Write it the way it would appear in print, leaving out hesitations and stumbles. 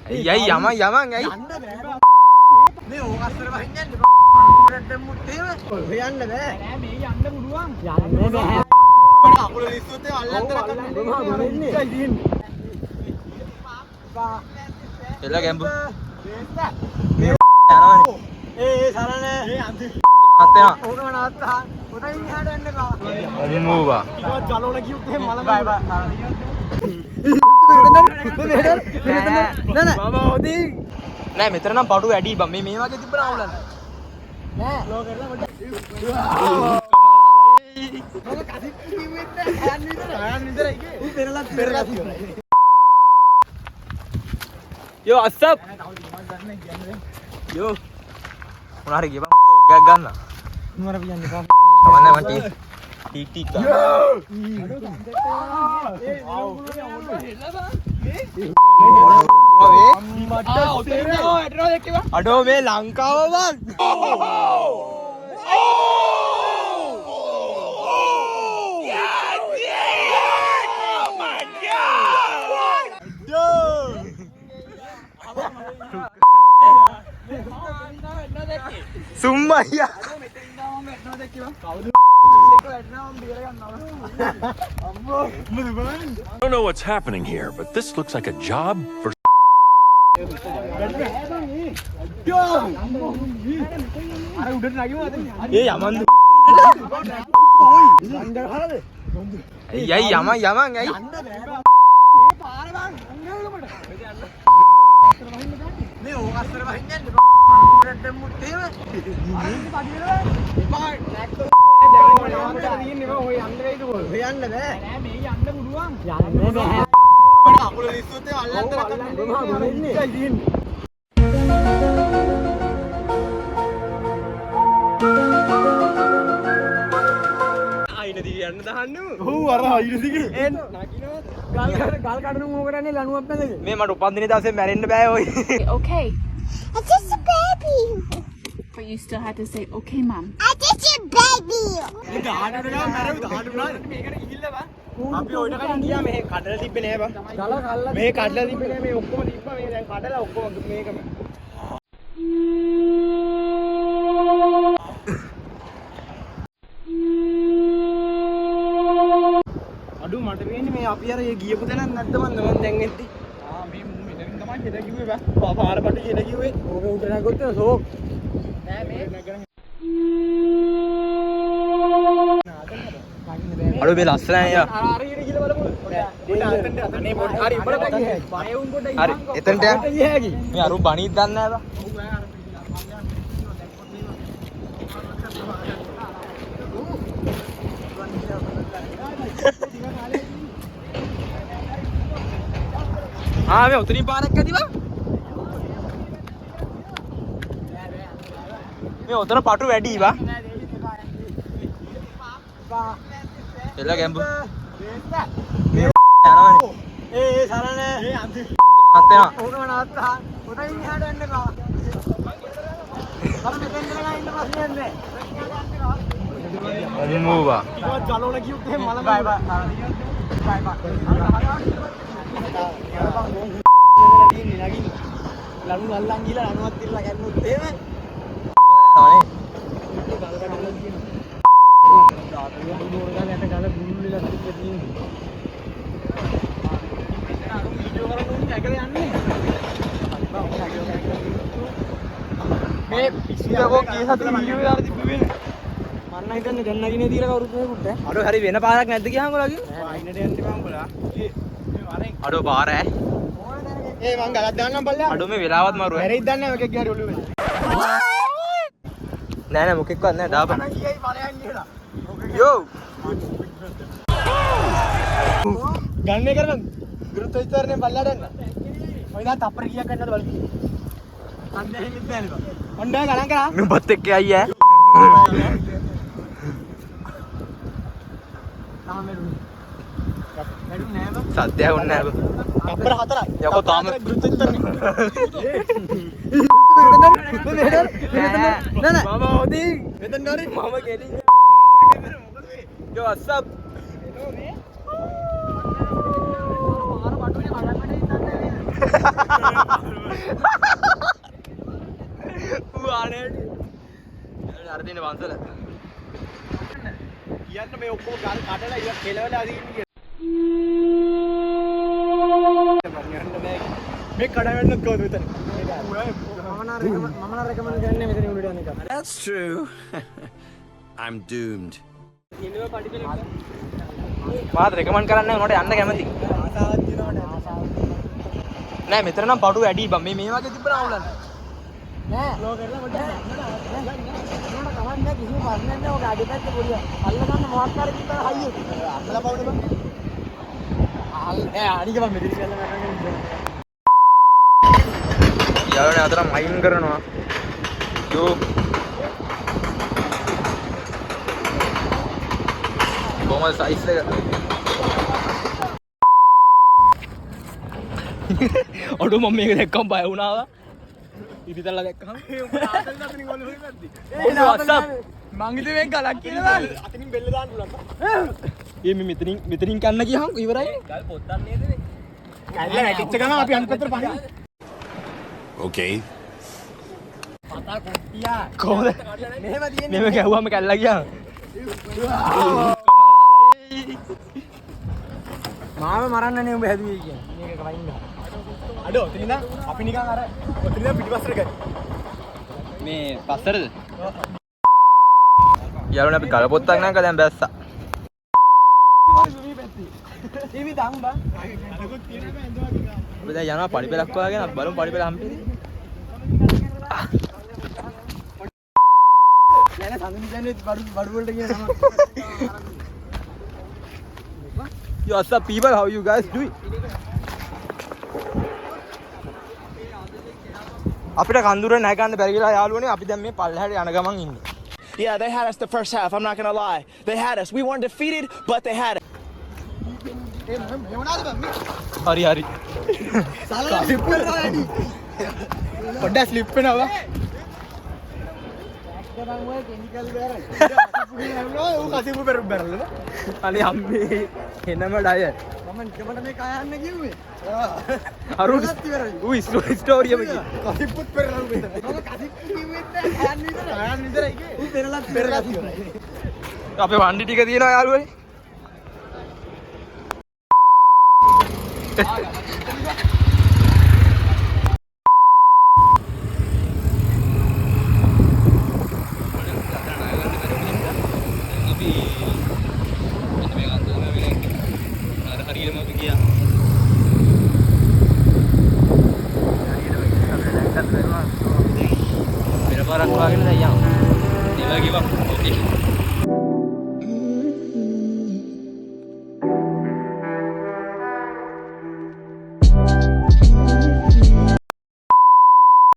ඇයි ඇයි යමන් යමන් ඇයි? යන්න බෑ. මේ ඕක අස්සර වහින්න යන්න එපා. මං දැම්මුත් එහෙම. ඔය යන්න බෑ. නෑ මේ යන්න පුළුවන්. යන්න බෑ. අකුල ලිස්සුවොත් එහෙම අල්ලන්න තරක් කරන්න. එළ ගැඹු. මේ යනවනේ. ඒ ඒ සරණ. ඒ අන්තිම. මාත් එනවා. ඕකම නවත්තා. ඔතනින් එහාට යන්න එපා. අම්මෝ බා. ඉවත් ගලවලා කිව්වොත් එහෙම මල බයි බයි. නෑ නෑ මම හොඳින්. නෑ මෙතන නම් පඩු වැඩි බං. මේ මේ වගේ තිබ්බන අවුලක් නෑ. නෑ ලෝ කරලා පොඩ්ඩක්. මම කසිප්පු කිව්වෙත් නෑ. හයන් විතරයි. හයන් විතරයි කිව්වේ. ඌ පෙරලත් පෙරලත් ඉවරයි. යෝ අස්සප්. යෝ. මොන හරි ගෙවන් ඔග්ගයක් ගන්න. මර පියන්න එපා. කමන්නේ මං ටී ටීක් ටීක් ගන්න. අඩෝ මේ ලංකාව බං. සුම්මා අයියා. I don't know what's happening here, but this looks like a job for අර උඩට නගිමු අතන. ඒ යමන් ඇයි ඇයි යමන් යමන් ඇයි? යන්න බෑ. පාර බං අංගල්ලමට. මේ ඕක අස්සර වහින්න යන්න එපා. මං දැම්මුත් එහෙම. අර ඉතින් පඩි වෙනවා. එපා. දැන් ඔය යන්න වෙයිද කොහොමද? ඔය යන්න බෑ. නෑ මේ යන්න පුළුවන්. යන්න බෑ. අකුල ලිස්සුවොත් එහෙම අල්ලන්න තරක් කරන්න. අයින දිගේ යන්න දහන්නු. ඔව් අර අයින දිගේ. එන් නගිනවද? ගල් ගල් කඩන මෝ කරන්නේ ලණුවක් බැඳගෙන. මේ මට උපන්දිනේ දවසේ මැරෙන්න බෑ ඔයි. Okay. I'm just a baby. But you still had to say, okay, mom. I'm just a baby. මේ 18 ගාන මැරෙවි 18 වුණාද? මේකට ගිහිල්ලා බං. අපි ඔයිට කලින් ගියා මෙහෙ කඩලා තිබ්බේ නෑ බං. ගල කල්ලා මේ කඩලා තිබ්බේ නෑ මේ ඔක්කොම තිබ්බා මේ දැන් කඩලා ඔක්කොම මේකම. අඩු මට වෙන්නේ මේ අපි අර ඒ ගියපු තැනක් නැද්ද මන්ද මං දැන් එද්දි. ආ මේ මූ මෙතනින් තමයි හෙට කිව්වේ බං. පාර පටු හෙට කිව්වේ. ඕක උඩ නැගොත් එන සෝක්. නෑ මේ අඩෝ මේ ලස්සනයි යා. අර අර ඊට ගිහලා බලමු. අනේ පොඩ්ඩක් හරි උඹලා බෑ. බය වුන් පොඩ්ඩක් හරි එතනට යන්න. ගිය හැකි. මේ අරු බණීත් දන්නේ නෑ බං. ආ මේ උතනින් පාරක් ඇති බං. මේ උතන පටු වැඩි බං. එළ ගැඹු. මේ යනවනේ. ඒ ඒ සරණ. ඒ අන්තිම. මාත් එනවා. ඕකම නවත්තා. ඔතනින් එහාට යන්න එපා. අර මෙතෙන් ඉඳලා ඉන්න ප්‍රශ්නයක් නෑ. අම්මෝ බා. ඉවත් ගලවලා කිව්වොත් එහෙම මල බයි බයි. බයි බයි. ලණු අල්ලන් ගිහලා ලණුවක් තිරලා ගැන්නුත් එහෙම යනවනේ. ගල කඩලා තියෙනවා. දාතේ ගල බුරුල් වෙලා තිබ්බ තියෙන්නේ. මෙතන අර වීඩියෝ කරන්න ඕනේ නැගලා යන්නේ. මේ පිස්සුදකෝ ගිය සතියේ වීඩියෝ දාලා තිබ්බ වෙන. මං නම් හිතන්නේ දැන් නගිනේ තියලා කවුරුත් මේ පුට්ට. අඩෝ හරි වෙන පාරක් නැද්ද කියහන්කෝ ලගින්. අයිනට යන්න එපා උඹලා. අඩෝ පාර ඈ. ඒ මං ගලක් දාන්නම් පල්ලෙහා. අඩෝ මේ වෙලාවත් මරු ඈ. මැරෙයිද දන්නේ නැහැ එකෙක් ගියාට ඔළුවේ. නෑ නෑ මොකෙක්වත් නෑ දාපන්. මං කියයි ඵලයන් කියලා. යෝ ගන්න කරපන්. ගුරුත්ව විතරනේ පල්ලෙහාට යන්න. ඔය දා තප්පර කීයක් ගන්නවද බලන්න. අන්න එහෙම ඉන්නේ බෑ. ඔන්න ඔය ගණන් කරා. මේ උඹත් එක්ක යයි ඈ. තාම මැරුණේ. මැරුණේ නෑ බං. සද්දයක් වුණේ නෑ බං. තප්පර හතරයි. යකෝ තාම ගුරුත්ව විතරනේ. නෑ නෑ මම හොඳින් මෙතන හරි මම කෙලින් යෝ what's up? පාර පටුවේ කඩන් වැටෙන්න දන්නේ නෑ. පන්සල. කියන්න මේ ඔක්කොම ගල් කඩලා ඉව කෙලවලා අදින්න කියලා. මේ කඩ වැටෙන්නත් කොහොමද මෙතන? මම නම් රෙකමන්ඩ් කරන්නේ මෙතන උඩට යන එක. That's true. I'm doomed. මාත් රෙකමන්ඩ් කරන්නේ නැහැ උනට යන්න කැමති. ආසාවක් තියෙනවට ආසාවක්. නෑ මෙතන නම් පඩු වැඩි බං. මේ මේ වගේ තිබ්බන අවුලක් නෑ. නෑ ස්ලෝ කරලා පොඩ්ඩක් නෑ කමක් නෑ කිසිම ප්‍රශ්නයක් නෑ ඔක අඩි පැත්ත පොඩි අල්ල ගන්න මොකක් හරි තිබ්බම හයිය. අල්ලලා පවුන බං. අල් නෑ අනික බං මෙතන කියලා මම යාළුවනේ අතර මයින් කරනවා. යෝ කොහමද සයිස් එක? අඩෝ මම මේක දැක්කම බය වුණා වා. ඉතිතල්ලා දැක්කම. ඒ WhatsApp මං හිතුවේ මේක ගලක් කියලා බං. අතනින් බෙල්ල දාන්න පුළුවන් බං. ඒ මේ මෙතනින් මෙතනින් කන්න ගියහම ඉවරයිනේ. ගල් පොත්තක් නේද මේ? කැල්ල වැටිච්ච ගමන් අපි අනිත් පැත්තට පනිමු. Okay. පතා කොට්ටියා. කොහොමද? මෙහෙම තියෙන්නේ. මෙහෙම ගැහුවම කැල්ලා ගියාම. මාව මරන්න නේ උඹ හැදුවේ කියන්නේ. මේක වයින් ගහ. අඩෝ ඔතන ඉඳන් අපි නිකන් අර ඔතන ඉඳන් පිටිපස්සට ගමු. මේ පස්සටද? යාළුවනේ අපි ගල පොත්තක් නම් දැන් බැස්සා. ඉමි දම් බං. අපි දැන් යනවා පඩි පෙලක් හොයාගෙන අපි බලමු පඩි පෙල හම්බෙයිද. නෑ නෑ සඳුනි කියන්නේ බඩු බඩු වලට කියන නම. Yo, what's up people? How you guys doing? අපිට කඳුර නැග ගන්න බැරි වෙලා යාළුවනේ අපි දැන් මේ පල්ලෙහාට යන ගමන් ඉන්නේ. Yeah, they had us the first half. I'm not gonna lie. They had us. We weren't defeated, but they had us. ඒ මේ මොනවාද බං මේ? හරි හරි. සාලා ස්ලිප් වෙනවා වැඩි. පොඩ්ඩක් ස්ලිප් වෙනවා බං. බං ඔය කෙමිකල් බැරල්. ඌ කසිප්පු පෙර බැරල්ද බං. අනේ අම්මේ එනම ඩය. මම නිකමට මේ කය යන්න කිව්වේ. අරු ඌ ස්ටෝරි එක කිව්වේ. කසිප්පුත් පෙරලු මෙතන. මම කසිප්පු කිව්වෙත් නෑ කයන්න විතරයි. කයන් විතරයි කිව්වේ. ඌ පෙරලත් පෙරලත් ඉවරයි. අපේ වණ්ඩි ටික තියෙනවා යාළුවනේ. අපි මෙන්න මේ කන්දම වෙලා ඉන්නේ. අර හරියටම අපි ගියා. හරියටම අපිට දැන් ගන්න බැරුණා. පෙර පාරක් වාගෙන දැන් යනවා. ඒ වගේ බං. ඕකේ.